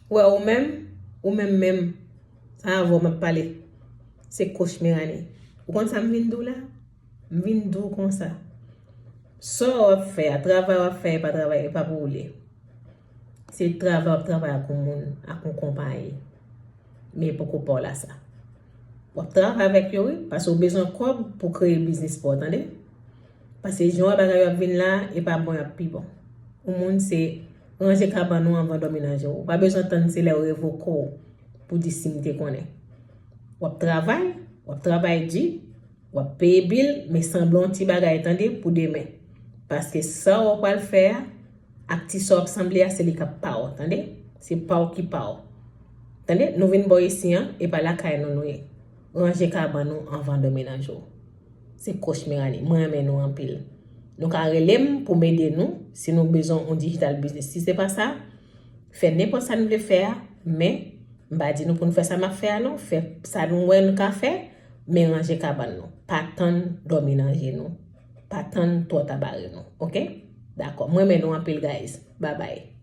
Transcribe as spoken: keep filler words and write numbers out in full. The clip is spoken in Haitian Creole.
Ou wè ou menm, ou menm menm, sa avè w m ap pale. Se coach Meranie. Ou konn sa m vin di w la? M vin di w konsa. Sa w ap fè a, travay w ap fè a, e pa travay, e pa pou ou li ye. Se travay w ap travay ak yon moun, ak yon konpayi. Men e poko pa w la sa. W ap travay avèk yo, wi, paske w bezwen kòb pou kreye biznis pa w, tande? Paske jan w wè bagay yo ap vin la, e pa bon y ap pi bon. Yon moun se ranje kabann ou anvan dòmi nan je w. Ou pa bezwen tann se lè yo revoke w pou di si m te konnen. W ap travay, w ap travay di, w ap peye bil, men sanble yon ti bagay, tande, pou demen. Paske sa w pral fè a, ak ti sa w ap sanble a, se li k ap pa w, tande? Se pa w ki pa w. Tande? Nou vin bò isi an, e pa lakay nou nou ye. Ranje kabann ou anvan dòmi nan je w. Se coach Meranie. Mwen renmen nou anpil. Nou ka rele m pou m ede nou si nou bezwen yon digital business. Si se pa sa, fè nenpòt sa nou vle fè a, men m pa di nou pou nou fè sa m ap fè a non. Fè sa nou wè nou ka fè, men ranje kabann nou. Pa tann dòmi nan je nou. Pa tann twò ta bare nou. Oke? Dakò. Mwen renmen nou anpil, guys. Bye bye.